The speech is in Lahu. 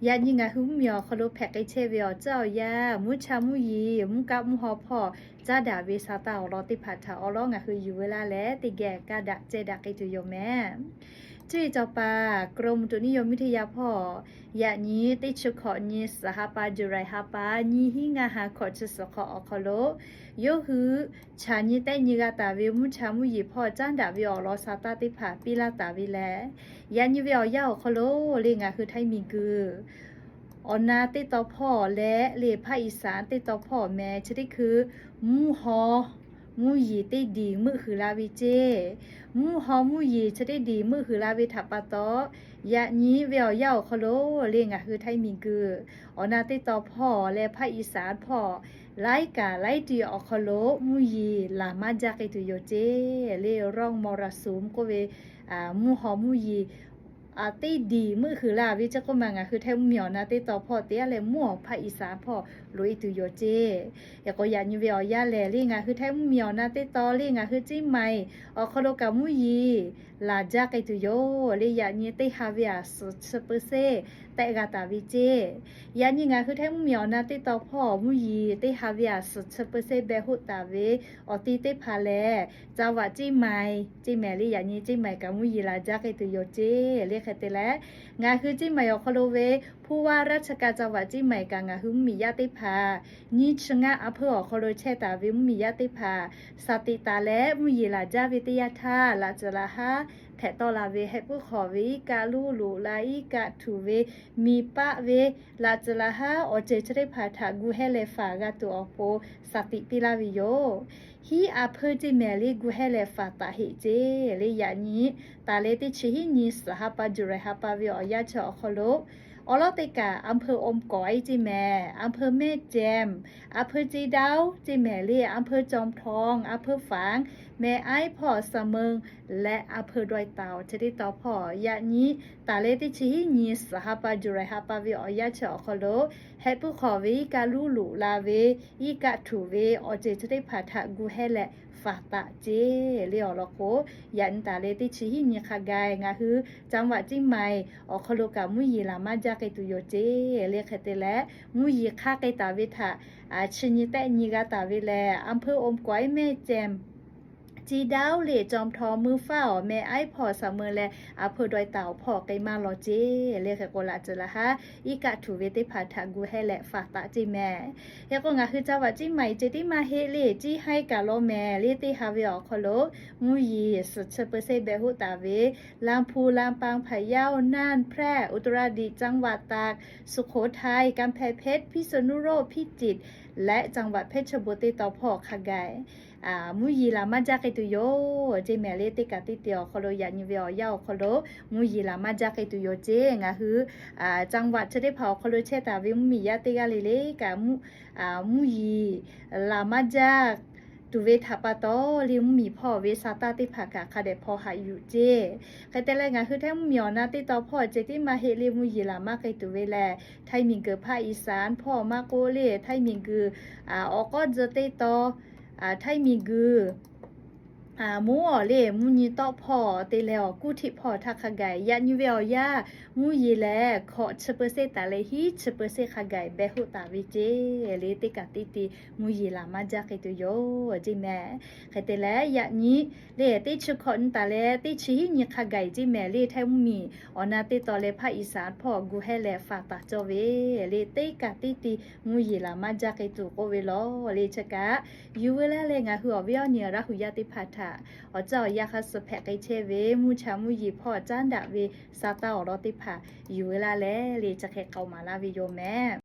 Yaꞈ nyi ngaˬ hui mvuhˇmiˬ awˬ hk'aw lo hpehꞈ k'ai chehˇ ve awˬ caˇ awˬ yaˇ, mvuhˇ cha mvuhˇ yeˬ, mvuhˇ kaˆ mvuhˇ haw hpawˇ caˉ daꞈ ve sa taˇ awˬ lawn teˇ hpaˍ htaꞈ awˉ lawˉ ngaˬ hui yuˬ ve laˇ leh, teˇ geh kaˇ daꞈ ceh daꞈ k'ai tuˬ yoˬ mehˍ. Cuˇ yiˍ cawˬ paˍ กรมอุตุนิยมวิทยา hpawˇ yaꞈ nyi teˇ chi hkawꞈ nyi suhˍ ha pa July ha pa nyiˇ hinˉ ngaˇ ha hkawꞈ chi suhˍ hk'awꞈ awˬ hk'aw lo, yawˇ hui chaꞈ nyi tehˆ nyi g'a taˍ ve mvuhˇ cha mvuhˇ yeˬ hpawˇ caˉ daꞈ ve awˬ lawn sa taˇ teˇ hpaˍ piˇ laˇ taˍ ve lehˬ, yaꞈ nyi ve awˬ yanˇ awˬ hk'aw lo le ngaˬ hui Htaiˇ miˬguiˬ awˬ na teˇ taw hpawˇ leh le ภาคอีสาน teˇ taw hpawˇ mehˍ chi teˇ hkui mvuhˇ haw mvuhˇ yeˬ teˇ diˬ meuˆ huiˍ la ve ceˇ. Mvuhˇ haw mvuhˇ yeˬ chi teˇ diˬ meuˆ huiˍ la ve htaꞈ pa taw, yaꞈ nyi ve awˬ yanˇ awˬ hk'aw lo le ngaˬ hui Htaiˇ miˬguiˬ awˬ na teˇ taw hpawˇ leh ภาคอีสาน hpawˇ laiˉ kaꞈ laiˉ ti awˬ hk'aw lo mvuhˇ yeˬ laˬ maˇ jaˇ k'ai tuˬ yoˬ ceˇ. Le ร่องมรสุม k'oˆ ve mvuhˇ haw mvuhˇ yeˬ teˇ diˬ meuˆ huiˍ la ve chi k'oˆ ma ngaˬ hui Htaiˇ mvuhˇmiˬ awˬ na teˇ taw hpawˇ te a leh mvuhˇ haw ภาคอีสาน hpawˇ loꞈ e tuˬ yoˬ ceˇ. Yaꞈ k'o yaꞈ nyi ve awˬ yanˇ lehˬ le ngaˬ hui Htaiˇ mvuhˇmiˬ awˬ na teˇ taw le ngaˬ hui Ceˇ maiˍ awˬ hk'aw lo kaꞈ mvuhˇ yeˬ laˬ jaˇ k'ai tuˬ yoˬ. Le yaꞈ nyi teˇ ha ve aˬ suhˍ chi เปอร์เซ็นต์ tehˆ g'a taˍ ve ceˇ. Yaꞈ nyi ngaˬ hui Htaiˇ mvuhˇmiˬ awˬ na teˇ taw hpawˇ mvuhˇ yeˬ teˇ ha ve aˬ suhˍ chi เปอร์เซ็นต์ beh hoˆ taˍ ve awˬ ti teˇ hpaˍ lehˬ จังหวัดเชียงใหม่ ceˇ mehˍ le yaꞈ nyi Ceˇ maiˍ kaꞈ mvuhˇ yeˬ laˬ jaˇ k'ai tuˬ yoˬ ceˇ. Le hk'e te leh ngaˬ hui Ceˇ maiˍ awˬ hk'aw lo ve ผู้ว่าราชการจังหวัดเชียงใหม่ kaꞈ ngaˬ hui mvuhˇmiˬ yaˇ teˇ hpaˍ nyiˇ chi ngaˇ อำเภอ awˬ hk'aw lo chehˇ taˍ ve mvuhˇmiˬ yaˇ teˇ hpaˍ สติ taˍ leh mvuhˇ yeˬ laˬ jaˇ ve teˇ yanˇ htaˇ laꞈ tcuh laˬ haˉ hpehꞈ tawˆ la ve heh puiˉ hk'awꞈ ve iˉ kaˆ luˉ loꞈ la iˉ kaˆ htuꞈ ve miˬ paˆ ve laꞈ tcuh laˬ haˉ awˬ ceuˬ chi teˇ hpaˍ htaꞈ gu hehˇ leh faˍ g'a tuˬ awˬ pon สติ piˇ laˇ ve yoˬ. Hiˉ อำเภอ ceˇ mehˍ le gu hehˇ leh faˍ taˍ heˆ ceˇ. Le yaꞈ nyi taˍ leh teˇ chi hiˉ nyi suhˍ ha pa July ha pa ve awˬ yanˇ chi awˬ hk'aw lo awˉ lawˉ teˇ kaꞈ อำเภอ อมก๋อย ceˇ mehˍ, อำเภอ แม่แจ่ม, อำเภอ เชียงดาว ceˇ mehˍ le อำเภอ จอมทอง, อำเภอ ฝาง, แม่อ้าย hpawˇ สะเมิง leh อำเภอ ดอยเต่า chi teˇ taw hpawˇ yaꞈ nyi taˍ leh teˇ chi hiˉ nyi suhˍ ha pa July ha pa ve awˬ yanˇ chi awˬ hk'aw lo heh puiˉ hk'awꞈ ve iˉ kaˆ luˉ loꞈ la ve iˉ kaˆ htuꞈ ve awˬ ceuˬ chi teˇ hpaˍ htaꞈ gu hehˇ leh faˍ taˍ ceˇ. Le awˬ lawn k'o yaꞈ nyi taˍ leh teˇ chi hiˉ nyi hk'a gaˬ ngaˬ hui จังหวัดเชียงใหม่ awˬ hk'aw lo kaꞈ mvuhˇ yeˬ laˬ maˇ jaˇ k'ai tuˬ yoˬ ceˇ. Le hk'e te leh mvuhˇ yeˬ hk'aˇ k'ai taˍ ve htaꞈ chi nyi tehˆ nyi g'a taˍ ve lehˬ อำเภอ อมก๋อย แม่แจ่ม เชียงดาว le จอมทอง muiˇ faˉ awˬ แม่อ้าย hpawˇ สะเมิง leh อำเภอ ดอยเต่า hpawˇ k'ai maˇ lawˬ ceˇ. Le hk'e k'o laꞈ tcuh laˬ haˉ iˉ kaˆ htuꞈ ve teˇ hpaˍ htaꞈ gu hehˇ leh faˍ taˍ ceˇ mehˍ. Hk'e k'o ngaˬ hui จังหวัดเชียงใหม่ ceh tiˉ maˇ heˆ le Ceˇ haiˇ kaꞈ law mehˍ le teˇ ha ve awˬ hk'aw lo mvuhˇ yeˬ suhˍ chi เปอร์เซ็นต์ beh hoˆ taˍ ve ลำพูน ลำปาง พะเยา น่าน แพร่ อุตรดิตถ์ จังหวัดตาก สุโขทัย กำแพงเพชร พิษณุโลก พิจิตร leh จังหวัดเพชรบูรณ์ teˇ taw hpawˇ hk'a gaˬ mvuhˇ yeˬ laˬ maˇ jaˇ k'ai tuˬ yoˬ ceˇ mehˍ le teˇ kaꞈ teˇ ti awˬ hk'aw lo yaꞈ nyi ve awˬ yanˇ awˬ hk'aw lo mvuhˇ yeˬ laˬ maˇ jaˇ k'ai tuˬ yoˬ ceˇ. Ngaˬ hui จังหวัด chi teˇ hpaˍ awˬ hk'aw lo chehˇ taˍ ve mvuhˇmiˬ yaˇ teˇ g'aˇ le le kaꞈ mvuhˇ yeˬ laˬ maˇ jaˇ tuˬ ve htaꞈ pa taw le mvuhˇmiˬ hpawˇ ve sa taˇ teˇ hpaˍ kaꞈ hk'a dehꞈ hpaw haꞈ yuˬ ceˇ. Hk'e te leh ngaˬ hui Htaiˇ mvuhˇmiˬ awˬ na teˇ taw hpawˇ ceh tiˉ maˇ heˆ le mvuhˇ yeˬ laˬ maˇ k'ai tuˬ ve lehˬ Htaiˇ miˬguiˬ ภาคอีสาน hpawˇ maˇ k'oˆ le Htaiˇ miˬguiˬ awˬ k'awˉ tcuh teˇ taw Htaiˇ miˬguiˬ mvuhˇ awˬ le mvuhˇ nyi tawˆ hpawˇ te leh awˬ กรุงเทพ hpawˇ htaˇ hk'a gaˬ yaꞈ nyi ve awˬ yanˇ mvuhˇ yeˬ lehˬ hkawꞈ chi เปอร์เซ็นต์ taˍ leh hiˉ chi เปอร์เซ็นต์ hk'a gaˬ beh hoˆ taˍ ve ceˇ. Le teˇ kaꞈ teˇ ti mvuhˇ yeˬ laˬ maˇ jaˇ k'ai tuˬ yoˬ ceˇ mehˍ. Hk'e te leh yaꞈ nyi le teˇ chi hkawꞈ nyi taˍ leh teˇ chi hiˉ nyi hk'a gaˬ ceˇ mehˍ le Htaiˇ mvuhˇmiˬ awˬ na teˇ taw leh ภาคอีสาน hpawˇ gu hehˇ leh faˍ taˍ cawˇ ve le teˇ kaꞈ teˇ ti mvuhˇ yeˬ laˬ maˇ jaˇ k'ai tuˬ k'oˆ ve lawˬ. Le chi kaꞈ yuˬ ve laˇ leh ngaˬ hui awˬ viˉ awˬ nyi Laˇ huˍ yaˇ teˇ hpaˍ htaꞈ awˬ caˇ awˬ yanˇ hk'a suh hpehꞈ k'ai chehˇ ve mvuhˇ cha mvuhˇ yeˬ hpawˇ caˉ daꞈ ve sa taˇ awˬ lawn teˇ hpaˍ yuˬ ve laˇ leh le chi hk'e k'aoˍ maˍ laˇ ve yoˬ mehˍ.